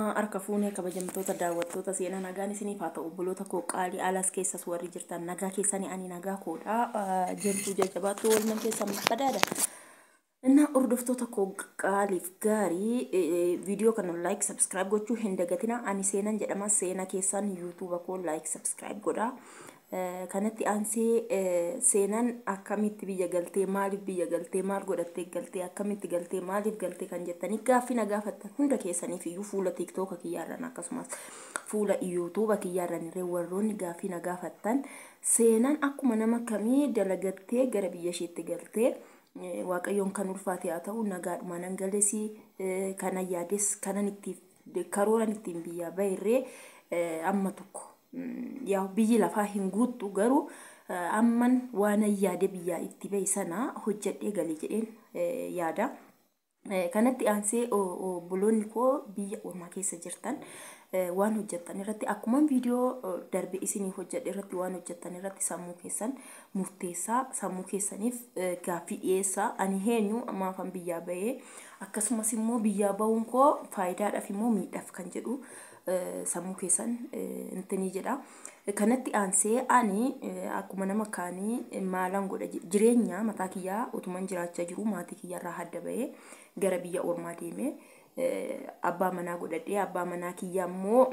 Ashamaa harka fuunee kabajamtoota daawwattoota seenaa nagaan isiniif haa ta'u obboloota koo qaalii alas keessas warri jirtan nagaa keessanii ani nagaa koodha jirtu jajjabaattuu oolman keessan badaadha. Innaa hordoftoota koo qaaliif gaarii viidiyoo kana like subscribe gochuu hin dagatina. Ani seenan jedhama, seenaa keessan yuutuuba koo like subscribe godha. Kanatti aansee seenaan akkamitti biyya galtee, maaliif biyya galtee, maal godhattee galtee, akkamitti galtee, maaliif galtee kan jettanii gaaffii na gaafattan hunda keessaniif iyyuu fuula tiiktooka kiyyaarraan akkasumas fuula yuutuuba kiyyaarraan irree warroonni gaaffii na gaafattan, seenaan akkuma nama kamii dalagattee gara biyya isheetti galtee waaqayyoon kan ulfaate haa ta'u nagaadhumaan hangalesii kana yaades kanan ittiin karooran ittiin biyyaa bahirree amma tokko yaa biyyi lafaa hin guuttu, garuu amman waan yaade biyyaa itti bahe sana hojjedhee galee jedheen yaada. Kanatti aansee obboloonni koo biyya ormaa keessa jirtan waan hojjettan irratti akkuma viidiyoo darbe isinii hojjedhe irratti waan hojjettan irratti sammuu keessan murteessaa, sammuu keessaniif gaaffii dhiyeessaa. Ani eenyu, maafan biyyaa bahee, akkasumas immoo biyyaa bahuun koo faayidaadhaaf immoo miidhaaf kan jedhu sammuu keessan intinii jedha. Kanatti aansee ani akkuma nama kaanii maalan godha, jireenya mataa kiyyaa utuman jiraachaa jiru maatii kiyyaarraa adda bahee gara biyya ormaa deemee abbaa manaa godhadhee, abbaa manaa kiyyaa immoo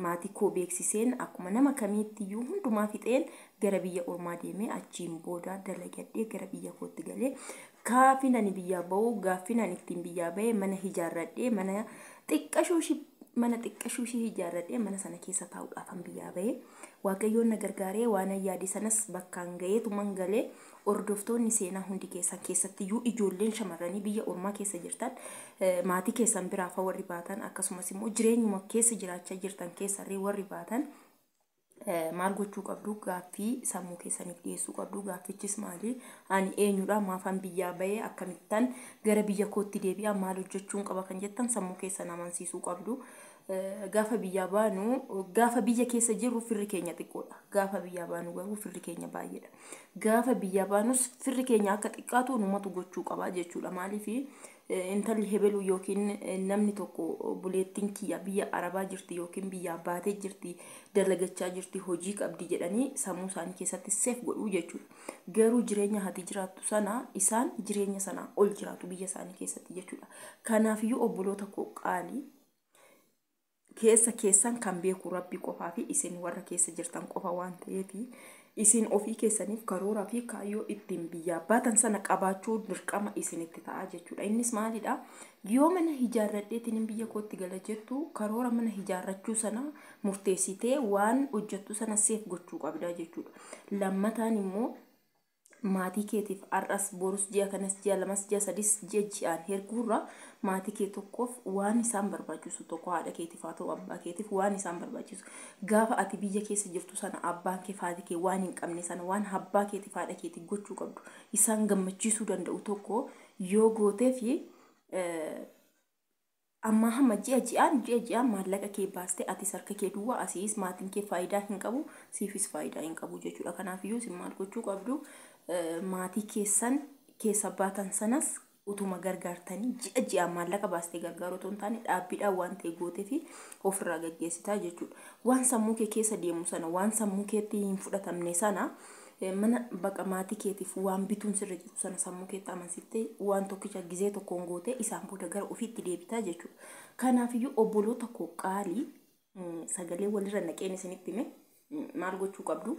maatii koo beeksiseen akkuma nama kamiittiyyuu hundumaa fixeen gara biyya ormaa deemee achiin booda dalagadhee gara biyya kootti galee. Gaaffiin ani biyyaa bahu, gaaffiin ani ittiin biyyaa bahe, mana ijaarradhee, mana xiqqashuushii ijaarradhee mana sana keessa taa'uudhaaf biyyaa bahe. Waaqayyoon na gargaaree waan yaade sanas bakkaan gaheetuman galee. Hordoftoonni seenaa hundi keessan, keessattiyyuu ijoolleen shamarranii biyya ormaa keessa jirtan, maatii keessan biraa warri baatan, akkasumas immoo jireenyuma keessa jiraachaa jirtan keessarree warri baatan maal gochuu qabdu? Gaaffii sammuu keessaniif dhiyeessuu qabdu. Gaaffichis maali? Ani eenyudha, maafan biyyaa bahee, akkamittan gara biyya kootti deebi'a, maal hojjechuun qaba kan jettan sammuu keessan amansiisuu qabdu. Gaafa biyyaa baanu, gaafa biyya keessa jirru firri keenya xiqqoodha. Gaafa biyyaa baanu garuu firri keenya baay'eedha. Gaafa biyyaa baanus firri keenya akka xiqqaatu numatu gochuu qaba jechuudha. Maaliif intalli hebeluu yookiin namni tokko buleettiin kiyya biyya arabaa jirti yookiin biyyaa baatee jirti, dalagachaa jirti, hojii qabdi jedhanii sammuu isaanii keessatti seef godhuu jechuudha. Garuu jireenya ati jiraattu sana isaan jireenya sana ol jiraatu biyya isaanii keessatti jechuudha. Kanaafiyyuu obboloota koo qaalii, keessa keessan kan beeku rabbi qofaa fi isin warra keessa jirtan qofa waan ta'eef isin ofii keessaniif karooraa fi kaayyoo ittiin biyyaa baatan sana qabaachuu dirqama isinitti ta'a jechuudha. Innis maalidha? Yoo mana ijaarradheetiin biyya kootti gala jettu, karoora mana ijaarrachuu sana murteessitee waan hojjettu sana seef gochuu qabda jechuudha. Lammataan immoo maatii keetiif har'as borus ji'a kanas ji'a lamas ji'a sadis ji'a ji'aan erguurra maatii kee tokkoof waan isaan barbaachisu tokko, haadha keetiif haa ta'u abbaa keetiif waan isaan barbaachisu, gaafa ati biyya keessa jirtu sana abbaan kee haati kee waan hin qabne sana waan abbaa keetiif haadha keetiif gochuu qabdu isaan gammachiisuu danda'u tokko yoo gootee fi ammaa hamma ji'a ji'aan maallaqa kee baastee atis harka kee duwwaa asiis maatiin kee faayidaa hin qabu, siifis faayidaa hin qabu jechuudha. Kanaafiyyuu isin maal gochuu qabdu? Maatii keessan keessa baatan sanas utuma gargaartanii ji'a ji'aan maallaqa baastee gargaaru otoo hin taane dhaabbiidhaan waan ta'e gootee fi ofirraa gaggeessitaa jechuudha. Waan sammuu kee keessa deemu sana, waan sammuu keetti hin fudhatamne sana, mana baqa maatii keetiif waan bituun sirra jiru sana sammuu keetti amansiftee waan tokkicha gizee tokkoon gootee isaan booda gara ofiitti deebitaa jechuudha. Kanaafiyyuu obboloota koo qaalii, sagalee walirra naqeen isinitti hime, maal gochuu qabdu?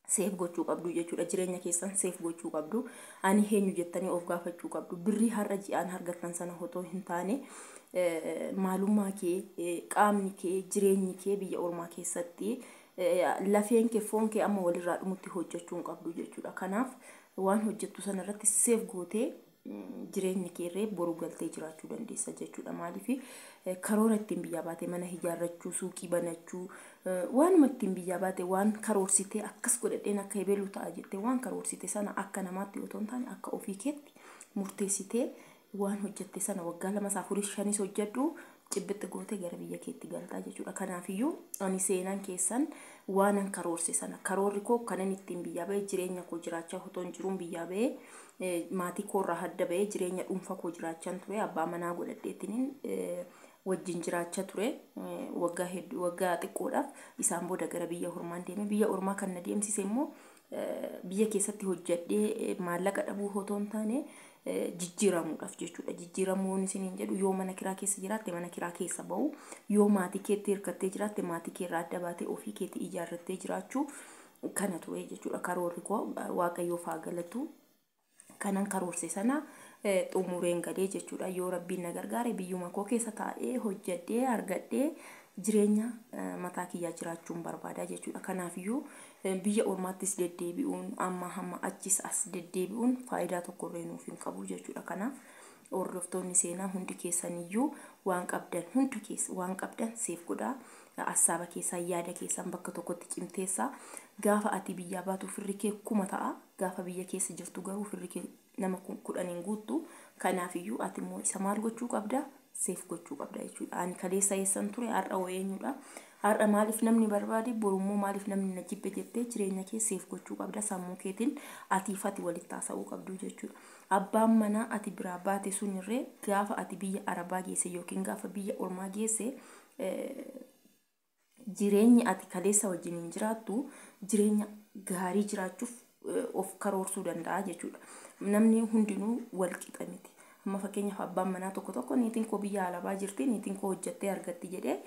Seef gochuu qabdu jechuudha. Jireenya keessan seef gochuu qabdu. Ani eenyu jettanii of gaafachuu qabdu. Birrii har'a ji'aan argattan sana otoo hin taane maalummaa kee, qaamni kee, jireenyi kee biyya ormaa keessatti lafeen kee foon kee amma walirraa dhumutti hojjechuu hin qabdu jechuudha. Kanaaf waan hojjettu sana irratti seef gootee jireenya keerree boru galtee jiraachuu dandeessa jechuudha. Maaliif karoora ittiin biyyaa baate, mana ijaarrachuu, suuqii banachuu, waanuma ittiin biyyaa baate waan karoorsitee akkas godhadheen akka hebeluu ta'a jettee waan karoorsite sana akka namaatti otoo hin taane akka ofii keetti murteessitee waan hojjette sana waggaa lamas afuris shanis hojjedhu cibbixi gootee gara biyya keetti galtaa jechuudha. Kanaafiyyuu ani seenaan keessan waanan karoorse sana, karoorri koo kanan ittiin biyyaa bahee jireenya koo jiraachaa otoo hin jiruun biyyaa bahee maatii koorraa adda bahee jireenya dhuunfaa koo jiraachaa ture, abbaa manaa godhadheetiniin. Wajjin jiraachaa ture waggaa hedduu, waggaa xiqqoodhaaf. Isaan booda gara biyya ormaan deeme. Biyya ormaa kan na deemsise immoo biyya keessatti hojjedhee maallaqa dhabuu otoo hin taane jijjiiramuudhaaf jechuudha. Jijjiiramuun isiniin jedhu, yoo mana kiraa keessa jiraatte mana kiraa keessa ba'u, yoo maatii keetti hirkattee jiraatte maatii keerraa adda baatee ofii keetti ijaarrattee jiraachuu kana ture jechuudha. Karoorri koo, Waaqayyoof haa galatu, kanan karoorse sana xumureen galee jechuudha. Yoo Rabbiin na gargaare biyyuma koo keessa taa'ee hojjedhee argadhee jireenya mataa kiyyaa jiraachuun barbaada jechuudha. Kanaafiyyuu biyya ormaattis deddeebi'uun, amma hamma achis as deddeebi'uun faayidaa tokkollee nuuf hin qabu jechuudha. Kanaaf hordoftoonni seenaa hundi keessaniyyuu waan qabdan hunda keessa waan qabdan save godhaa. Assaaba keessan, yaada keessan bakka tokkotti cimteessaa. Gaafa ati biyyaa baatu firri kee 1000 ta'a. Gaafa biyya keessa jirtu garuu firri kee nama 10n guuttu. Kanaafiyyuu ati immoo isa maal gochuu qabda? Save gochuu qabda jechuudha. Ani kaleessa eessan ture? Har'a hoo eenyudha? Har'a maaliif namni barbaade? Borummoo maaliif namni na jibbe jettee jireenya kee save gochuu qabda. Sammuu keetiin atiif ati walitti haasa'uu qabdu jechuudha. Abbaan manaa ati biraa baate sunirree gaafa ati biyya Arabaa geesse yookiin gaafa biyya ormaa geesse, jireenyi ati kaleessa wajjin hin jiraattu jireenya gaarii jiraachuuf of karoorsuu danda'a jechuudha. Namni hundinuu wal qixa miti. Amma fakkeenyaaf abbaan manaa tokko tokko niitiin koo biyya alabaa jirti, niitiin koo hojjettee argatti jedhee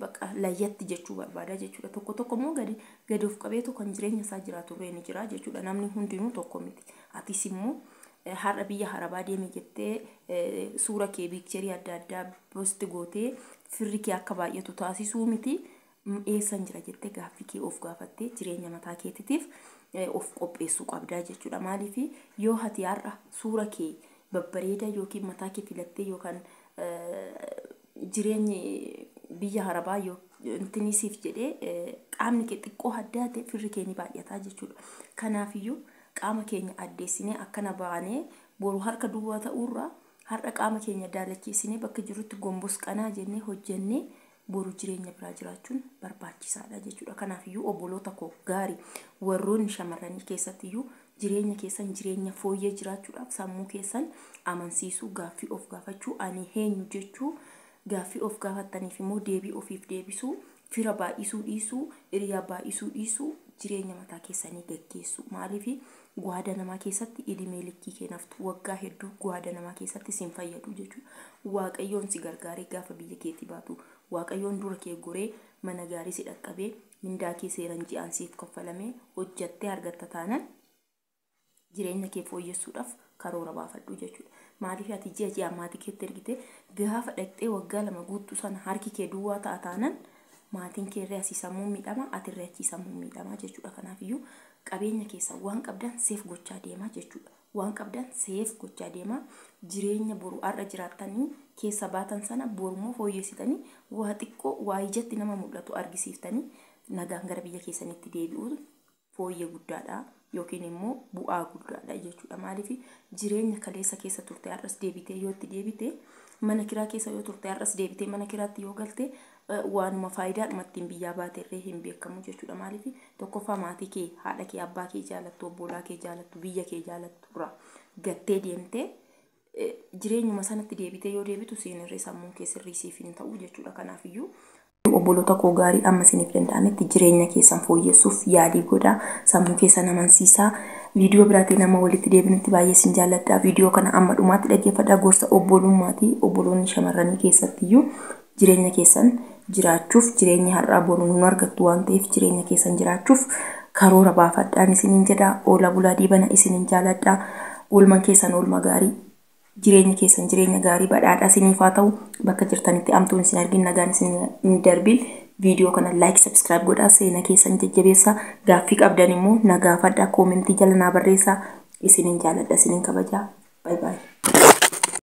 bakka layyatti jechuu barbaada jechuudha. Tokko tokko immoo gadi gadi of qabeetu kan jireenya isaa jiraatu illee ni jira jechuudha. Namni hundinuu tokko miti. Atis immoo har'a biyya arabaa deeme jettee suura kee, picture adda addaa post gootee firri kee akka baay'atu taasisuu miti. Eessan jira jettee gaaffii kee of gaafattee jireenya mataa keetiitiif of qopheessuu qabdaa jechuudha. Maaliif, yoo ati har'a suura kee babbareedaa yookiin mataa kee filattee yookaan jireenyi biyya arabaa intinisiif jedhee qaamni kee xiqqoo addaate, firri kee ni baay'ataa jechuudha. Kanaafiyyuu qaama keenya addeessinee akkana baanee boru harka duwwaa ta'uurraa, har'a qaama keenya daalacheessinee bakka jirutti gombos qanaa jennee hojjennee boru jireenya biraa jiraachuun barbaachisaadha jechuudha. Kanaafiyyuu obboloota koo gaarii, warroonni shamarranii keessattiyyuu jireenya keessan jireenya fooyyee jiraachuudhaaf sammuu keessan amansiisuu, gaaffii of gaafachuu, ani eenyu jechuu, gaaffii of gaafattaniif immoo deebii ofiif deebisuu, fira baay'isuu dhiisuu, hiriyaa baay'isuu dhiisuu, jireenya mataa keessanii gaggeessu. Maaliif, gwaada namaa keessatti idimee likkii keenaftu waggaa hedduu gwaada namaa keessatti sin fayyadu jechuudha. Waaqayyoon si gargaaree gaafa biyya keetii baatu, Waaqayyoon dura kee goree mana gaarii si dhaqqabee, mindaa kee seeran ji'aan siif kaffalamee hojjattee argatta taanan, jireenya kee fooyyessuudhaaf karoora baafadhu jechuudha. Maaliif, ati ji'a ji'aan maatii keetti ergite, gaafa dhaqxee waggaa 2 guutuu sana harki kee duwwaa ta'a taanan, maatiin kee irree asii sammuun miidhama, ati irree achii sammuun miidhama jechuudha. Kanaafiyyuu qabeenya keessa waan qabdan save gochaa deemaa jechuudha. Waan qabdan save gochaa deemaa. Jireenya boru har'a jiraattanii keessa baatan sana borummoo fooyyessitanii, waa xiqqoo waa ijatti nama mul'atu argisiiftanii nagaan gara biyya keessanitti deebi'uun fooyyee guddaadha yookiin immoo bu'aa guddaadha jechuudha. Maaliif, jireenya kaleessa keessa turte har'as deebitee yoo itti deebite, mana kiraa keessa yoo turte har'as deebitee mana kiraatti yoo galte, waanuma faayidaadhuma ittiin biyyaa baate illee hin beekamu jechuudha. Maaliif, tokkoffaa maatii kee, haadha kee, abbaa kee jaalattu, obbolaa kee jaalattu, biyya kee jaalattu irraa gattee deemtee jireenyuma sanatti deebitee yoo deebitu siin irree sammuun kee sirrii siif hin ta'u jechuudha. Kanaafiyyuu obboloota koo gaarii, amma isiniif danda'ametti jireenya keessan fooyyessuuf yaalii godhaa. Sammuu keessan amansiisaa. Viidiyoo biraatiin amma walitti deebinutti baay'ee isin jaalladha. Viidiyoo kana amma dhumaatti dhaggeeffadhaa. Gorsa obbolummaati. Obboloonni shamarranii keessattiyyuu jireenya keessan jiraachuuf, jireenya har'aa boru nun argattu waan ta'eef, jireenya keessan jiraachuuf karoora baafadhaan isiniin jedha. Oola bulaa diibana, isiniin jaaladha. Oolman keessan oolma gaarii, jireenya keessan jireenya gaarii badhaadhaa isiniif haa ta'u. Bakka jirtanitti amtuun isin argin, nagaan isin hin darbin. Viidiyoo kana like, subscribe godhaa, seena keessan jajjabeessaa. Gaaffii qabdan immoo na gaafadhaa, comment jala naa barreessaa. Isinin jaaladha, isinin kabajaa. Bye bye.